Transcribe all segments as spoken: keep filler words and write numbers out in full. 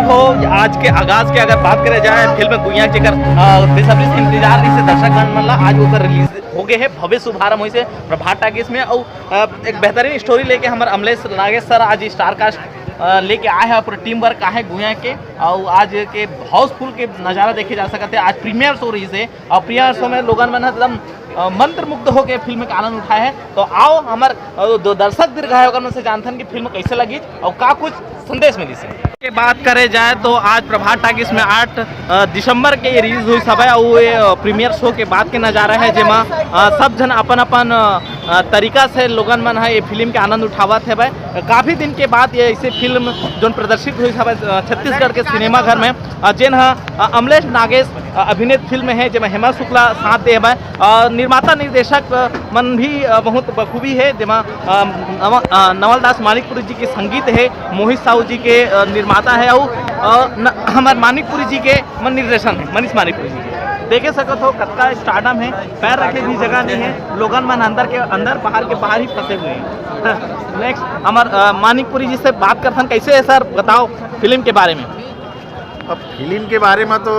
हो, आज के आगाज के अगर बात करे जाए फिल्म गुइयां के, जेकर अ, बेसब्री से इंतजार रहिस हे दर्शक गण मन ला, आज ओकर रिलीज हो गए हे, भव्य शुभारंभ होइस हे प्रभात टाकीज में। अउ अ, एक बेहतरीन स्टोरी लेके हमर अमलेश नागेश सर आज स्टार कास्ट अ, लेके आए हे, पूरा टीम वर्क आहे गुइयां के। अउ आज के हाउसफुल के नजारा देखे जा सकत हे। आज प्रीमियर शो रहिस हे अउ प्रीमियर शो में लोगन मन ह एकदम अ, मंत्रमुग्ध होके फिल्म के आनंद उठाए हे। तो आओ हमर अ, दो दर्शक दीर्घ हे ओकर मन से जानथन कि फिल्म कैसे लगी अउ का कुछ संदेश मिलिस हे। के बात करे जाए तो आज प्रभात टाकीज में आठ अ, दिसंबर के ये रिलीज होइस हवय अउ ये अ, प्रीमियर शो के बाद के नजारा हे, जेमा अ, सब झन अपन अपन अ, अ, तरीका से लोगन मन ह ये फिल्म के आनंद उठावत हवय। काफी दिन के बाद ये ऐसे फिल्म जोन प्रदर्शित होइस हवय अ, छत्तीसगढ़ के सिनेमा घर में, अ, जेन ह अ, अमलेश नागेश अ, अभिनीत फिल्म हे, जेमा हेमा शुक्ला साथ दे हवय। अ, निर्माता निर्देशक अ, मन भी अ, बहुत बखूबी हे, जेमा अ, नव-, अ, नवल दास मानिकपुरी जी के संगीत हे, मोहित साहू जी के अ, निर्माता हे, अउ अ, न-, हमर मानिकपुरी जी के मन निर्देशन हे, मनीष मानिकपुरी जी के। देखे सकत हो कतका स्टारडम हे, पैर रखे भी जगह नहीं है, लोगन मन अंदर के अंदर, बाहर के बाहर ही फंसे हुए हैं। नेक्स्ट हमर अ, मानिकपुरी जी से बात करथन। कैसे है सर, बताओ फिल्म के बारे में। अब फिल्म के बारे में तो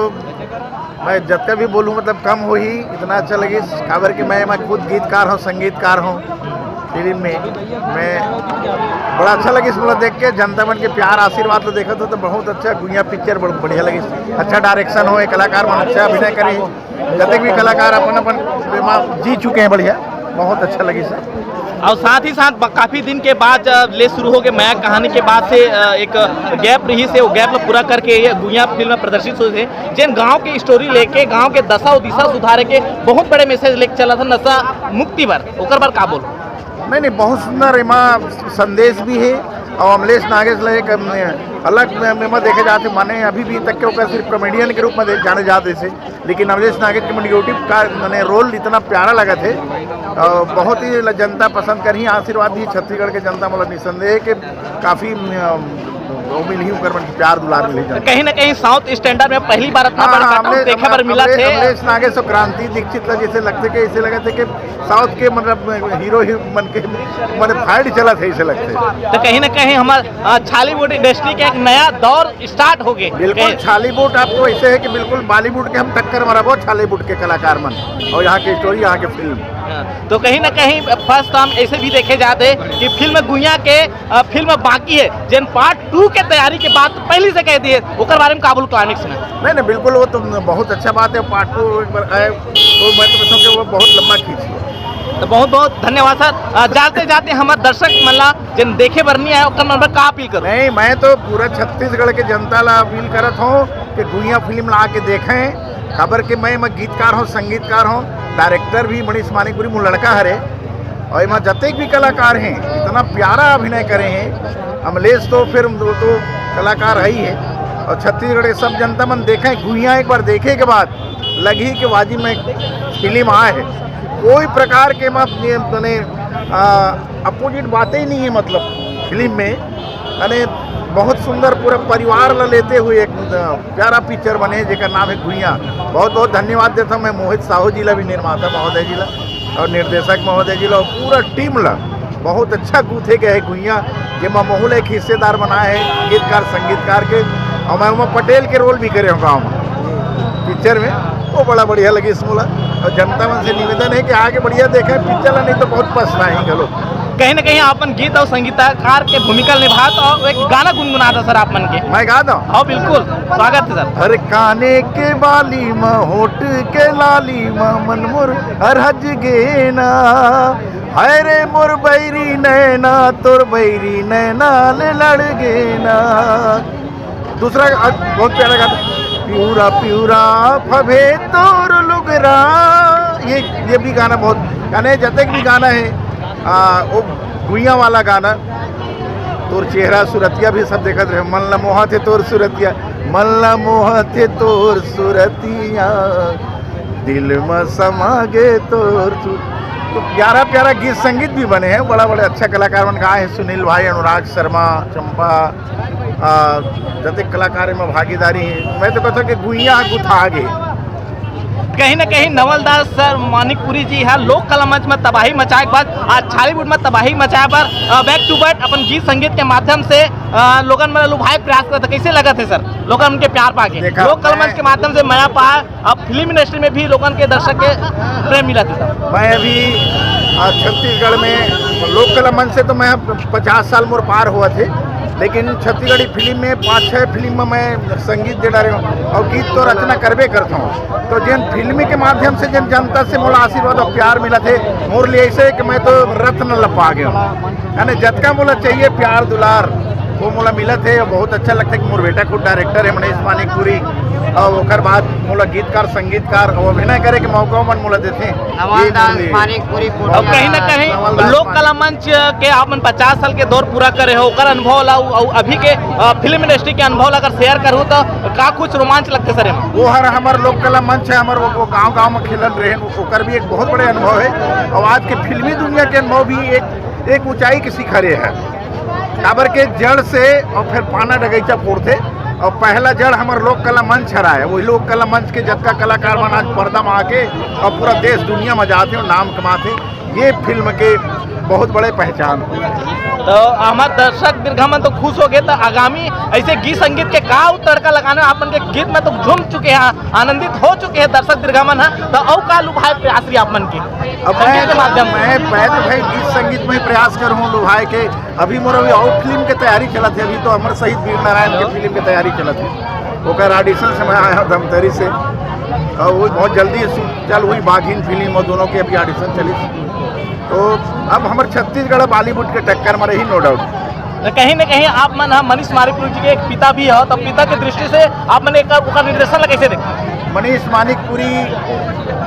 मैं जतका भी बोलूँ, मतलब, कम होही। इतना अच्छा लगिस, काबर कि मैं, मैं खुद गीतकार हूँ, संगीतकार हूँ। फिल्म में मैं बड़ा अच्छा लगिस मोला देख के, जनता मन के प्यार आशीर्वाद ला देखत हो तो बहुत अच्छा। गुइयां पिक्चर बड़ बढ़िया लगिस, अच्छा डायरेक्शन हो, कलाकार मन अच्छा अभिनय करे, जतक भी कलाकार अपन अपन एमा जी चुके हैं बढ़िया, बहुत अच्छा लगिस। और साथ ही साथ ब-, काफी दिन के बाद, अ, ले शुरू हो के मया कहानी के बाद से, अ, एक गैप रहिस हे, वो गैप ला पूरा करके ये गुइयां फिल्म प्रदर्शित होइस हे, जेन गांव के स्टोरी लेके गांव के दशा अउ दिशा सुधारे के बहुत बड़े मैसेज लेके चलत हे नशा मुक्ति बर, ओकर बर का बोल? नहीं, नहीं, बहुत सुंदर एमा संदेश भी है। और अमलेश नागेश ला एक, अम, अलग में, में देखे जाते, माने अभी भी तक के ओकर सिर्फ कॉमेडियन के रूप में दे-, जाने जाते थे, लेकिन अमलेश नागेश के मन YouTube का, माने, रोल इतना प्यारा लगा थे। और बहुत ही ल-, जनता पसंद करही, आशीर्वाद दी छत्तीसगढ़ के जनता मोला निसंदेह के काफी, अम, वो मिलही, ओकर मन प्यार दुलार मिलही जनता। कहीं ना कहीं साउथ स्टैंडर्ड में पहली बार इतना हाँ, बड़ा हाँ, कटआउट अमलेश, देखे बर मिला अमलेश, थे। अमलेश नागेश और क्रांति दीक्षित ला जैसे लगते के, ऐसे लगा थे कि साउथ के, मतलब, हीरो ही मन के, मतलब, फाइट चला थे, ऐसे लगते। तो कहीं ना कहीं हमार, अ, छॉलीवुड इंडस्ट्री के एक नया दौर स्टार्ट हो गए। बिल्कुल, कहीं छॉलीवुड आपको ऐसे है कि बिल्कुल बॉलीवुड के हम टक्कर मराबो, छॉलीवुड के कलाकार मन और यहाँ के स्टोरी, यहाँ के फिल्म। हाँ, तो कहीं ना कहीं फर्स्ट टाइम ऐसे भी देखे जाते कि फिल्म गुइयां के, अ, फिल्म बाकी है, जेन पार्ट टू के तैयारी के बाद पहले से कह दिए, ओकर बारे में का बोल क्लाइमेक्स में? नहीं, नहीं, बिल्कुल, वो तो बहुत अच्छा बात है। पार्ट टू एक बार आए, तो मैं तो कहता हूँ कि वो बहुत लंबा खींच लो। तो बहुत बहुत धन्यवाद सर। अ, जाते जाते हमर दर्शक मन ला जेन देखे बर नहीं आए, ओकर मन बर का अपील करो? नहीं, मैं तो पूरा छत्तीसगढ़ के जनता ला अपील करत हूँ कि गुइयां फिल्म ला आके देखें। काबर के मैं, मैं गीतकार हूँ, संगीतकार हूँ, डायरेक्टर भी मनीष मानिकपुरी मोर लड़का हरे, और एमा जतेक भी कलाकार हैं, इतना प्यारा अभिनय करे हैं। अमलेश तो फिर वो तो कलाकार है ही है, और छत्तीसगढ़ के सब जनता मन देखें गुइयां, एक बार देखे के बाद लगी कि वाजिब में फिल्म आए है। कोई प्रकार के एमा, माने, अपोजिट बातें ही नहीं है, मतलब, फिल्म में, माने, बहुत सुंदर पूरा परिवार ला लेते हुए एक, अ, प्यारा पिक्चर बने, जेकर नाम है गुइयां। बहुत बहुत धन्यवाद देता हूँ मैं मोहित साहू जी ला भी, निर्माता महोदय जी ला और निर्देशक महोदय जी ला और पूरा टीम ला। बहुत अच्छा गूथे गए है गुइयां, जेमा महू ला एक हिस्सेदार बनाए है, गीतकार संगीतकार के, और मैं ओमा पटेल के रोल भी करे हूँ गाँव में पिक्चर में। वो बड़ा बढ़िया लगिस मोला। और जनता मन से निवेदन है कि आगे बढ़िया देखें पिक्चर ला, नहीं तो बहुत पछताए घलो। कहीं ना कहीं अपन गीत और संगीतकार के भूमिका निभात और एक गाना गुनगुनात सर आप मन के। मैं गा दूं? हाँ, बिल्कुल, स्वागत है सर। हर काने के बाली म, होठ के लाली म, मन मोर हर हज गे ना। हाय रे मोर बैरी नैना, तोर बैरी नैना ले लड़ गे ना। दूसरा, अ, बहुत प्यारा गाना, प्यूरा प्यूरा फभे तोर लुगरा। ये, ये भी गाना बहुत, यानी जतेक भी गाना है, आ, वो गुइयां वाला गाना, तोर चेहरा सुरतिया भी सब देखत रहे, मन ला मोहा थे तोर सुरतिया, मन ला मोहा थे तोर सुरतिया, दिल में समा गे तोर तू। तो प्यारा प्यारा गीत संगीत भी बने हैं, बड़ा बड़ा अच्छा कलाकार मन गाए हैं, सुनील भाई, अनुराग शर्मा, चंपा, आ, जतेक कलाकार एमा भागीदारी हे, मैं तो कहता कि गुइयां गुथा गे। कहीं ना कहीं नवल दास सर मानिकपुरी जी ह लोक कला मंच में तबाही मचाए के बाद आज छालीवुड में तबाही मचाए बर बैक टू बैक अपन गीत संगीत के माध्यम से अ, लोगन मन ल लुभाए के प्रयास करत हे। कैसे लगत हे सर लोगन के प्यार पाके? देखा, लोक कला मंच मैं के माध्यम से मया पा, अब फिल्म इंडस्ट्री में भी लोगन के दर्शक के प्रेम मिलत हे सर। मैं अभी, आ, छत्तीसगढ़ में लोक कला मंच से तो मैं अब पचास साल मोर पार हुआ थे, लेकिन छत्तीसगढ़ी फिल्म में पाँच छः फिल्म में मैं संगीत दे डारे हूँ और गीत तो रचना करबे करता हूँ। तो जिन फिल्म के माध्यम से जिन जनता से मोला आशीर्वाद और प्यार मिला थे, मोर लिए ऐसे कि मैं तो रत्न लपा गया हूँ। यानी जतका मोला चाहिए प्यार दुलार, वो मोला मिलत हे और बहुत अच्छा लगता है कि मोर बेटा खुद डायरेक्टर है मनीष मानिकपुरी, और ओकर बाद मोला गीतकार, संगीतकार और अभिनय करे के मौका मन मोला देथे। नवल ये दास मोर लिए। मानिकपुरी अब कहीं ना कहीं नवल दास लोक मानिक। कला मंच के आप मन पचास साल के दौर पूरा करे हो, ओकर अनुभव ला, अउ अभी के अ, फिल्म इंडस्ट्री के अनुभव ला अगर शेयर करूँ तो का कुछ रोमांच लगते सर एमा? वो हर हमर लोक कला मंच है, हमर वो, वो गांव गांव में खेलत रहे, ओकर भी एक बहुत बड़े अनुभव है। और आज के फिल्मी दुनिया के अनुभव भी एक एक ऊंचाई के शिखर ये है। काबर के जड़ से और फिर पाना डगैचा फोड़थे और पहला जड़ हमर लोक कला मंच हरा है। वही लोक कला मंच के जतका कलाकार मन आज पर्दा में आके और पूरा देश दुनिया में जाते और नाम कमाते, ये फिल्म के बहुत बड़े पहचान। तो हमार दर्शक दीर्घा मन तो खुश हो गए, तो आगामी ऐसे गीत संगीत के का तड़का लगाने, आप मन के गीत में तो झूम चुके हैं, आनंदित हो चुके हैं दर्शक दीर्घा मन, हाँ, तो अउ का लुभाए प्रयास रही आप मन के अब संगीत के मैं, माध्यम से? मैं, मैं तो भाई गीत संगीत में प्रयास करूँ लुभाए के। अभी मोर अभी और फिल्म के तैयारी चलत है, अभी तो अमर शहीद वीर नारायण के फिल्म के तैयारी चलत है, ओकर ऑडिशन से मैं आया हूँ धमतरी से, और वो बहुत जल्दी शूट चल हुई, बाघिन फिल्म और दोनों के अभी ऑडिशन चली। तो अब हमर छत्तीसगढ़ बॉलीवुड के टक्कर में रही, नो डाउट। तो कहीं ना कहीं आप मन ह मनीष मानिकपुरी जी के एक पिता भी हो, तो पिता के दृष्टि से आप मन एक ओकर निर्देशन ला कैसे देखते? मनीष मानिकपुरी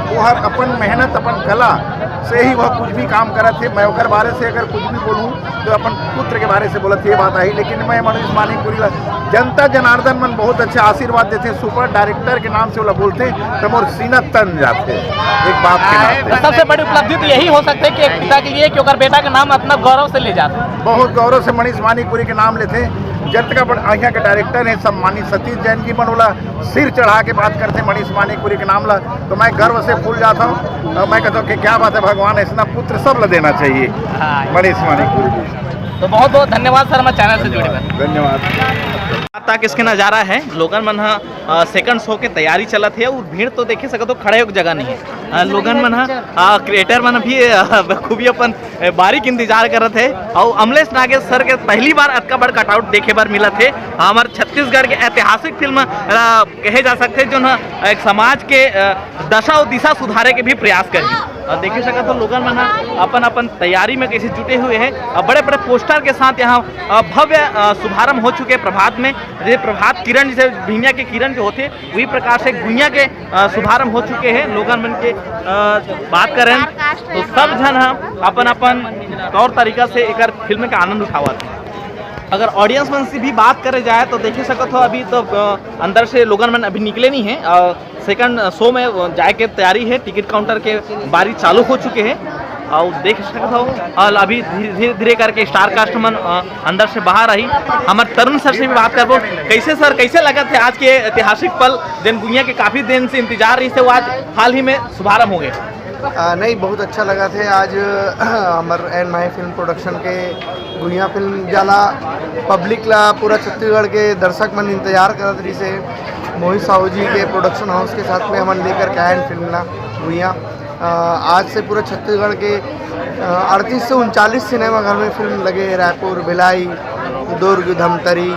वो हर अपन मेहनत, अपन कला से ही वह कुछ भी काम करत हे। मैं ओकर बारे से अगर कुछ भी बोलूँ तो अपन पुत्र के बारे से बोलत हे, ये बात आई, लेकिन मैं मनीष मानिकपुरी ला जनता जनार्दन मन बहुत अच्छा आशीर्वाद देथे, सुपर डायरेक्टर के नाम से ओला बोलथे तो मोर सीना तन जाथे एक बाप के नाते। सबसे बड़ी उपलब्धि तो यही हो सकता है कि एक पिता के लिए कि ओकर बेटा के नाम अपना गौरव से ले जाते। बहुत गौरव से मनीष मानिकपुरी के नाम लेथे। जतका बड़ यहाँ के डायरेक्टर हैं सम्मानित सतीश जैन जी मन ओला सिर चढ़ा के बात करथे मनीष मानिकपुरी के नाम ला, तो मैं गर्व से फूल जाता हूँ और मैं कहता हूँ कि क्या बात है भगवान, ऐसा पुत्र सब ला देना चाहिए। हाँ। मनीष मानिकपुरी जी। तो बहुत बहुत धन्यवाद सर, हमारे चैनल से जुड़े बर। धन्यवाद। तक इसके नज़ारा है, लोगन मन ह सेकंड शो के तैयारी चलत हे और भीड़ तो देखे सकत हो, खड़े होके जगह नहीं है। अ, लोगन मन ह, अ, क्रिएटर मन भी, अ, बखूबी अपन, अ, बारीक इंतजार करत हे। और अमलेश नागेश सर के पहली बार अतका बड़ कटआउट देखे बर मिलत हे। हमर छत्तीसगढ़ के ऐतिहासिक फिल्म, अ, कहे जा सकथे, जोन ह एक समाज के, अ, दशा और दिशा सुधारे के भी प्रयास करही। और देखे सकत हो लोगन मन ह अपन अपन तैयारी में कैसे जुटे हुए हैं। और बड़े बड़े पोस्टर के साथ यहाँ, अ, भव्य, अ, शुभारंभ हो चुके हैं प्रभात में। जैसे प्रभात किरण, जैसे भिनिया के किरण जो होथे, वही प्रकार से गुइया के, अ, शुभारंभ हो चुके हैं। लोगन मन के, अ, बात करें तो सब झन ह अपन अपन तौर तरीका से एकर फिल्म का आनंद उठावत हैं। अगर ऑडियंस मन से भी बात करे जाए तो देखे सकत हो अभी तो, अ, अंदर से लोगन मन अभी निकले नहीं है। अ, सेकंड शो में जाए के तैयारी है, टिकट काउंटर के बारी चालू हो चुके हैं। और देख सकत हो, और अभी धीरे धीरे धीरे करके स्टार कास्ट मन, अ, अंदर से बाहर आई। हमर तरुण सर से भी बात करबो। कैसे सर, कैसे लगत हे आज के ऐतिहासिक पल, जन दुनिया के काफी दिन से इंतजार रही से, वो आज हाल ही में शुभारंभ हो गए? आ, नहीं, बहुत अच्छा लगा थे आज। हमर एन माही फिल्म प्रोडक्शन के गुइया फिल्म जाला पब्लिक ला, पूरा छत्तीसगढ़ के दर्शक मन इंतजार करत रही से। मोहित साहू जी के प्रोडक्शन हाउस के साथ में हमन लेकर के आए हैं फिल्म ला गुइया। अ, आज से पूरा छत्तीसगढ़ के, अ, अड़तीस से उनचालीस सिनेमाघर में फिल्म लगे, रायपुर, भिलाई, दुर्ग, धमतरी,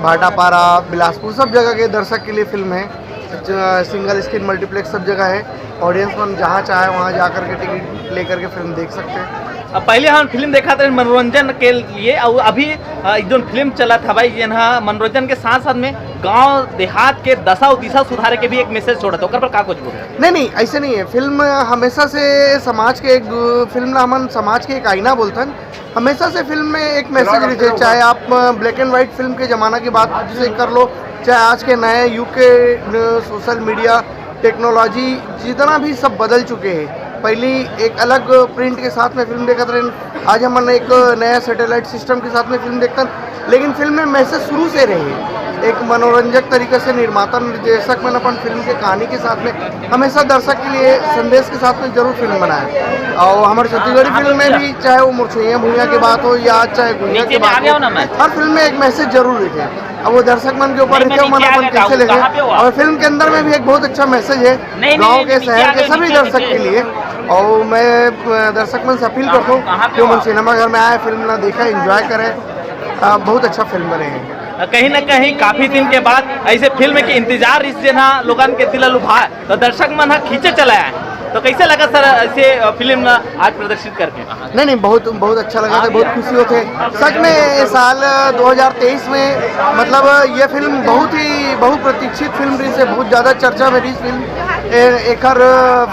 भाटापारा, बिलासपुर, सब जगह के दर्शक के लिए फिल्म है। ज-, सिंगल स्क्रीन मल्टीप्लेक्स सब जगह है। ऑडियंस मन जहाँ चाहे वहाँ जा कर के टिकट लेकर के फिल्म देख सकते हैं। अब पहले हम फिल्म देखा थे मनोरंजन के लिए, और अभी, अ, एक जोन फिल्म चलत हवय, जेन ह मनोरंजन के साथ साथ में गांव देहात के दशा और दिशा सुधारे के भी एक मैसेज छोड़त, ओकर पर का कुछ बोलबो? नहीं, नहीं, ऐसे नहीं है। फिल्म हमेशा से समाज के एक, फिल्म ला हमन समाज के एक आईना बोलथन। हमेशा से फिल्म में एक मैसेज रहिथे, चाहे आप ब्लैक एंड व्हाइट फिल्म के जमाना की बात से कर लो, चाहे आज के नए युग के, अ, सोशल मीडिया, टेक्नोलॉजी, जितना भी सब बदल चुके हैं। पहली एक अलग प्रिंट के साथ में फिल्म देखत रहे, आज हमन एक नया सैटेलाइट सिस्टम के साथ में फिल्म देखतन, लेकिन फिल्म में मैसेज शुरू से रहे। एक मनोरंजक तरीके से निर्माता निर्देशक मन अपन फिल्म के कहानी के साथ में हमेशा दर्शक के लिए संदेश के साथ में जरूर फिल्म बनाए। और हमारे छत्तीसगढ़ी फिल्म में भी, चाहे वो मुरछैया भुइयां की बात हो या चाहे गुइया की बात हो, हर फिल्म में एक मैसेज जरूर रखे। अब वो दर्शक मन के ऊपर रहते हो, मन अपन कैसे लेके। और फिल्म के अंदर में भी एक बहुत अच्छा मैसेज है गांव के, शहर के सभी दर्शक के लिए। और मैं दर्शक मन से अपील करता हूँ कि वो मन सिनेमाघर में आए, फिल्म ना देखे, एंजॉय करें। बहुत अच्छा फिल्म बने है। कहीं ना कहीं काफी दिन के बाद ऐसे फिल्म के इंतजार इस जेन ह लोगन के दिल लुभाए, तो दर्शक मन ह खींचे चला आए। तो कैसे लगा सर ऐसे फिल्म आज प्रदर्शित करके? नहीं नहीं, बहुत बहुत अच्छा लगा था, बहुत खुशी होते। सच में ये साल दो हज़ार तेईस में, मतलब, ये फिल्म बहुत ही बहुप्रतीक्षित फिल्म रही से, बहुत ज़्यादा चर्चा में रही फिल्म। एकर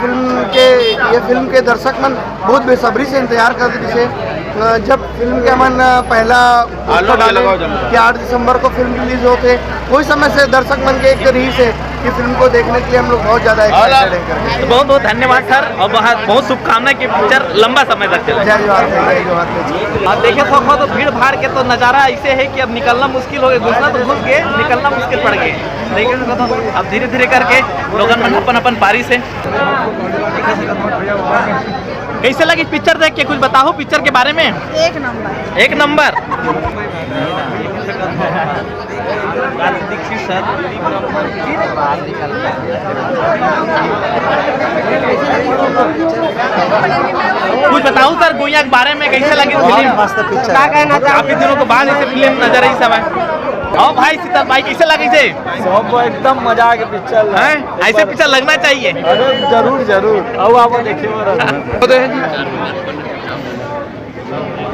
फिल्म के, ये फिल्म के दर्शक मन बहुत बेसब्री से इंतजार करते, जिसे जब फिल्म के हमन पहला पोस्टर डाले कि आठ दिसंबर को फिल्म रिलीज होते, वही समय से दर्शक मन के एक रही से कि फिल्म को देखने के लिए हम लोग बहुत ज्यादा एक्साइटेड हैं करके। तो बहुत बहुत धन्यवाद सर, और बहुत बहुत शुभकामनाएं कि पिक्चर लंबा समय तक चले। जय जोहार, जय जोहार। आप देखे सको तो भीड़ भाड़ के तो नजारा ऐसे है कि अब निकलना मुश्किल हो गया, घुसना तो घुस गए, निकलना मुश्किल पड़ गए। लेकिन अब धीरे धीरे करके लोगन मन अपन अपन पारी से। कैसे लगी पिक्चर देख के, कुछ बताओ पिक्चर के बारे में। एक नंबर। एक नंबर। कुछ बताओ सर, गुइया के बारे में कैसे लगी फिल्म? मस्त पिक्चर। काफी दिनों के बाद ऐसे फिल्म नजर आई सब है। और भाई शीतल भाई, कैसे लगी थे? सब एकदम मजा आ गया पिक्चर। हैं? ऐसे पिक्चर लगना चाहिए। अरे जरूर जरूर, आओ आप देखिए।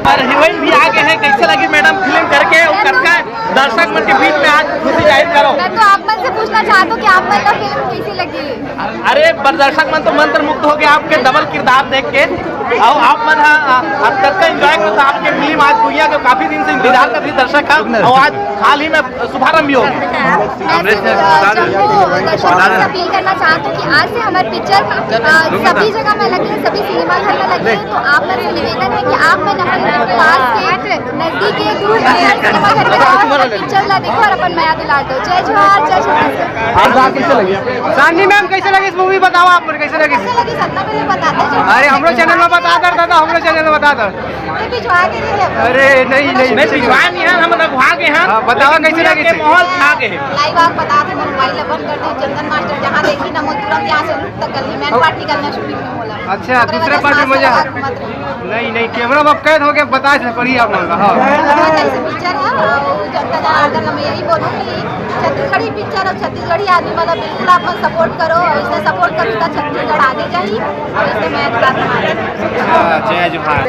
और हीरोइन भी आ गए हैं, कैसे लगी मैडम फिल्म करके? वो कतका दर्शक मन के बीच में आज खुशी जाहिर करो। मैं तो आप मन से पूछना चाहता हूँ कि आप मन का फिल्म कैसी लगी? अरे, पर दर्शक मन तो मंत्र मुग्ध हो गए आपके डबल किरदार देख के। और आप मन हा, आ, आप कतका एंजॉय करता आपके फिल्म आज दुनिया के काफी दिन से इंतजार कर रही दर्शक है, और आज हाल ही में शुभारंभ भी हो गया। मैं सिर्फ, अ, सबको दर्शकों से अपील करना चाहता हूँ कि आज से हमारे पिक्चर, अ, सभी जगह में लगे हैं, सभी सिनेमा घर में लगे हैं, तो आप मन से निवेदन है कि आप मन अपन पास के नजदीक के दूर के हर सिनेमा घर में जाओ, पिक्चर ला देखो और अपन मया दुलार दो। जय जोहार, जय छत्तीसगढ़। चांदनी मैम, कैसे लगी इस मूवी, बताओ आप मन, कैसे लगी? कैसे लगी, सत्ता पहले बताते हैं। अरे, हमरो चैनल में बता दर दादा, हमरो चैनल में बता दर। ये भिजवा के दे दे। अरे, नहीं, नहीं। मैं भिजवा नहीं है, हम रखवा के हैं। हाँ, बताओ लेकिन कैसे दुनिया लगी के थी? माहौल खा के है। लाइव आप बता दे, मोर मोबाइल ला बंद कर दे, चंदन मास्टर जहाँ देखी ना, मोर तुरंत यहाँ से लुक तक गली, मैन पार्ट निकलना शूटिंग में बोला। अच्छा, दूसरे पार्ट में मजा है। नहीं, नहीं, कैमरा में कैद हो गया, बता से पढ़िए आप लोग। हाँ। बहुत ऐसे पिक्चर है, और जनता जनार्दन में यही बोलूँ कि छत्तीसगढ़ी पिक्चर और छत्तीसगढ़ी आदमी मतलब बिल्कुल आप मन सपोर्ट करो, और इससे सपोर्ट करो तो छत्तीसगढ़ आगे जाही। हाँ, जय जोहार।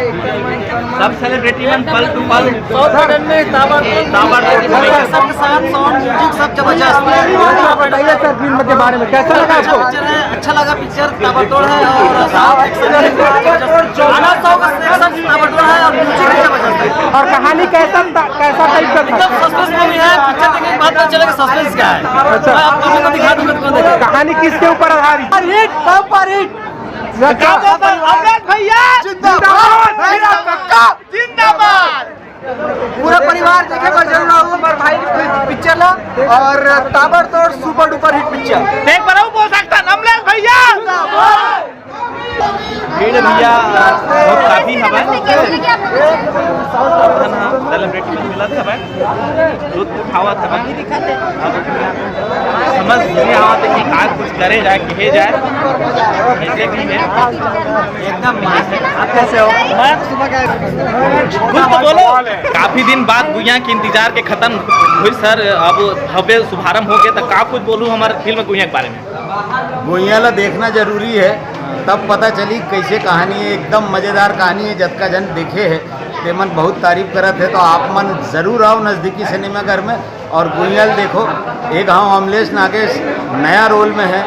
सब सेलिब्रिटी मन पल टू पल ताबड़तोड़। सबके साथ साउंड, म्यूजिक सब जबरदस्त। बताइए सर, फिल्म के बारे में कैसा लगा आपको? अच्छा लगा पिक्चर, ताबड़तोड़ है और साउंड एक्शन जबरदस्त। आनंद साहब का एक्शन ताबड़तोड़ है और म्यूजिक भी जबरदस्त है। और कहानी कैसा था, कैसा टाइप का था? एकदम सस्पेंस मूवी है, पिक्चर देखने के बाद पता चलेगा सस्पेंस क्या है। अच्छा। मैं आप लोगों को दिखा दूंगा, कौन देखेगा। कहानी किसके ऊपर आधारित? Hit, super hit. अमलेश भैया जिंदाबाद। भैया पक्का जिंदाबाद। पूरा परिवार देखे बर जरूर आओ हमारे भाई की पिक्चर ला, और ताबड़तोड़ सुपर डुपर हिट पिक्चर। एक बार और बोल सकता है, अमलेश भैया जिंदाबाद। भीड़ भैया बहुत काफी हवय। सेलिब्रिटी मन मिलत हवय, दूध उठावत हवय। अब समझ नहीं आवत है कि का कुछ करे जाए, कहे जाए, ऐसे भी है। एकदम मस्त। आप कैसे हो? कुछ तो बोलो। काफी दिन बाद गुइया के इंतजार के खत्म हुई सर, अब हवे शुभारंभ हो गया, तो का कुछ बोलूं हमारे फिल्म गुइया के बारे में? गुइया ला देखना जरूरी है, तब पता चली कैसे कहानी है। एकदम मजेदार कहानी है, जतका जन देखे है ते मन बहुत तारीफ करत है। तो आप मन जरूर आओ नजदीकी सिनेमाघर में और गुइया ल देखो। एक हाँ अमलेश नागेश नया रोल में है,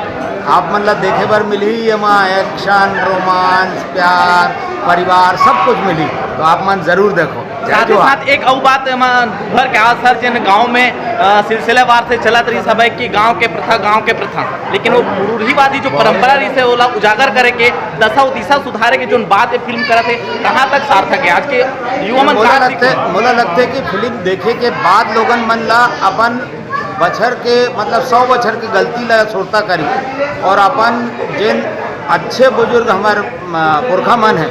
आप मन ला देखे बर मिलही एमा एक्शन, रोमांस, प्यार, परिवार सब कुछ मिलही, तो आप मन जरूर देखो। जय साथ ही जोहार। साथ एक अउ बात एमा उभर के आवत सर, जेन गांव में, अ, सिलसिलेवार से चलत रहिस हवय कि गांव के प्रथा, गांव के प्रथा, लेकिन वो रूढ़िवादी जो परंपरा रहिस हे, ओला उजागर करे के, दशा दिशा सुधारे के जोन बात ये फिल्म करत हे, कहाँ तक सार्थक है आज के युवा मन मोला कहाँ लगथे, सीख मोला लगथे कि फिल्म देखे के बाद लोगन मन ला अपन बछर के, मतलब, सौ बछर के गलती ला सुरता करी और अपन जेन अच्छे बुजुर्ग हमर, म, पुरखा मन हे,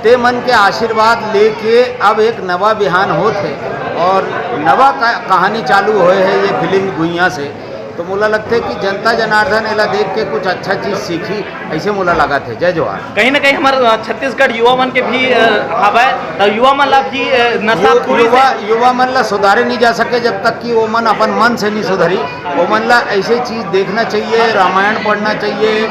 ते मन के आशीर्वाद लेके अब एक नवा बिहान होत हे और नवा का-, कहानी चालू होए हे ये फिल्म गुइयां से। तो मोला लगथे कि जनता जनार्दन एला देख के कुछ अच्छा चीज सीखी, ऐसे मोला लागत हे। जय जोहार। कहीं ना कहीं हमर, अ, छत्तीसगढ़ युवा मन के भी, अ, हवय, त युवा मन ला भी, अ, नशा यु-, पूरी युवा, से युवा मन ला सुधारे नहीं जा सके जब तक कि वो मन अपन मन से नहीं सुधरी। वो मन ला ऐसे चीज देखना चाहिए, रामायण पढ़ना चाहिए।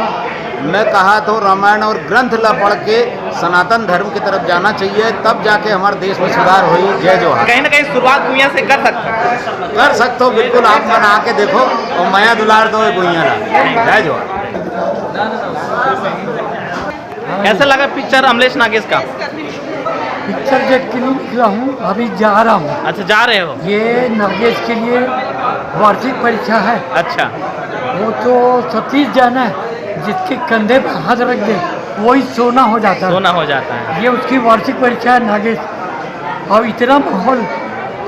मैं कहा तो रामायण और ग्रंथ ला पढ़ के सनातन धर्म की तरफ जाना चाहिए, तब जाके हमारे देश में सुधार होई। जय जोहार। कहीं ना कहीं शुरुआत गुइयां से कर सकते हैं। कर सकते हो, बिल्कुल। आप मन आके देखो और मया दुलार दो गुइयां ला। जय जोहार। कैसे लगा पिक्चर अमलेश नागेश का? पिक्चर देख के नहीं निकला हूँ, अभी जा रहा हूँ। अच्छा, जा रहे हो? ये नागेश के लिए वार्षिक परीक्षा है। अच्छा। वो तो सतीश जैन है, जिसके कंधे पर हाथ रख दे, वही सोना हो जाता है। सोना हो जाता है। ये उसकी वार्षिक परीक्षा है नागेश। और इतना माहौल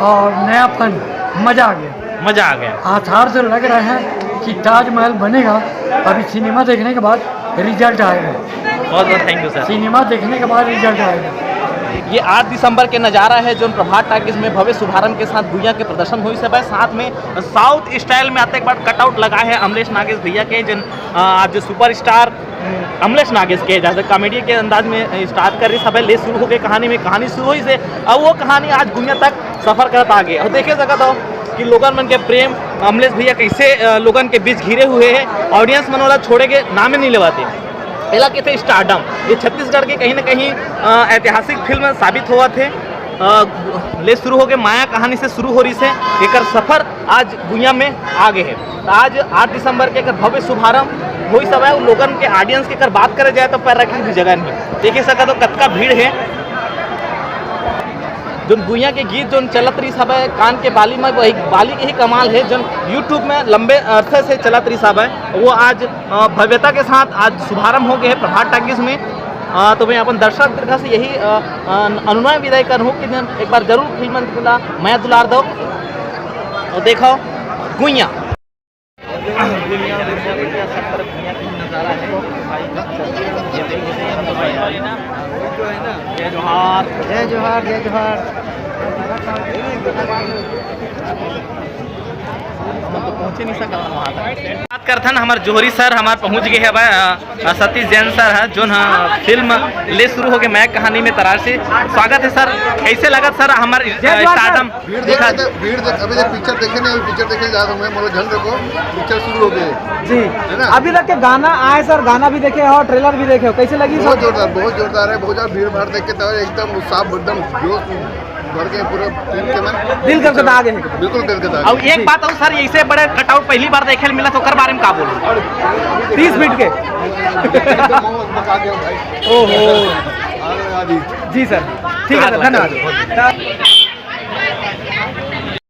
और नयापन, मजा आ गया। मजा आ गया। आसार से लग रहा है कि ताजमहल बनेगा। अभी सिनेमा देखने के बाद रिजल्ट आएगा। बहुत बहुत थैंक यू सर। सिनेमा देखने के बाद रिजल्ट आएगा। ये आठ दिसंबर के नज़ारा है, जो प्रभात टाकीज में भव्य शुभारंभ के साथ गुइयां के प्रदर्शन होइस हवय। साथ में साउथ स्टाइल में आते एक बार कटआउट लगा है अमलेश नागेश भैया के, जिन, अ, आज सुपरस्टार अमलेश नागेश के, जैसे कॉमेडी के अंदाज में स्टार्ट करिस हवय, ले शुरू होके कहानी में, कहानी शुरू होइस हे, अब वो कहानी आज गुइयां तक सफर करत आगे। और देखे सकत हो कि लोगन मन के प्रेम, अमलेश भैया कैसे, अ, लोगन के बीच घिरे हुए हैं, ऑडियंस मन ओला छोड़े के नामे नहीं लेवाते। एला कहते स्टारडम। ये छत्तीसगढ़ के कहीं ना कहीं, अ, ऐतिहासिक फिल्म साबित होवत हे। अ, ले शुरू होके माया कहानी से शुरू हो रही से, एकर सफर आज गुइयां में आ गए हैं। तो आज आठ दिसंबर के एकर भव्य शुभारंभ होइस हवय। लोगन के, ऑडियंस के अगर बात करे जाए तो पैर रखे की भी जगह नहीं। देखे सकत हो कतका भीड़ है। जोन गुइयां के गीत जोन चलत रहिस हवय कान के बाली में, वही बाली के ही कमाल है। जोन YouTube में लंबे अरसे से चलत रहिस हवय, वो आज, अ, भव्यता के साथ आज शुभारंभ हो गए है प्रभात टाकीज में। अ, तो मैं अपन दर्शक दीर्घा से यही, अ, अ, अनुनय विदाई करूँ कि एक बार जरूर फिल्म ला मया दुलार दो और देखो गुइयां। जय जोहार। जय जोहार, जय जोहार। हम तो पहुंचे नहीं सकल वहाँ तक। बात करथन, हमार जोहरी सर हमार पहुंच गए हवय, अ, अ, सतीश जैन सर है, जोन ह फिल्म ले शुरू होके मया कहानी में तरार से। स्वागत है सर, कैसे लगत सर हमार, अ, जय जोहार सर। स्टारडम? भीड़ दिखा देख, भीड़ देख, अभी देख पिक्चर देखे नहीं, अभी पिक्चर देखे जा रहा हूँ मैं, बोलो झन रखो, पिक्चर शुरू हो गई। जी। है ना? अभी तक के गाना आए सर, गाना भी देखे हो, ट्रेलर भी देखे हो, कैसे लगी बहुत सर? जोरदार, बहुत जोरदार है, बहुत ज्यादा भीड़ भाड़ देख के तो एकदम उत्साह, एकदम जोश भर के पूरा टीम के मन दिल गदगदा गए। बिल्कुल गदगदा अब गए। एक जी। बात और सर, ऐसे बड़े कटआउट पहली बार देखे मिला तो ओकर बारे में का बोलूं? तीस फीट के। एकदम बका गया भाई। ओहो। अरे यार जी। जी सर, ठीक है सर, धन्यवाद।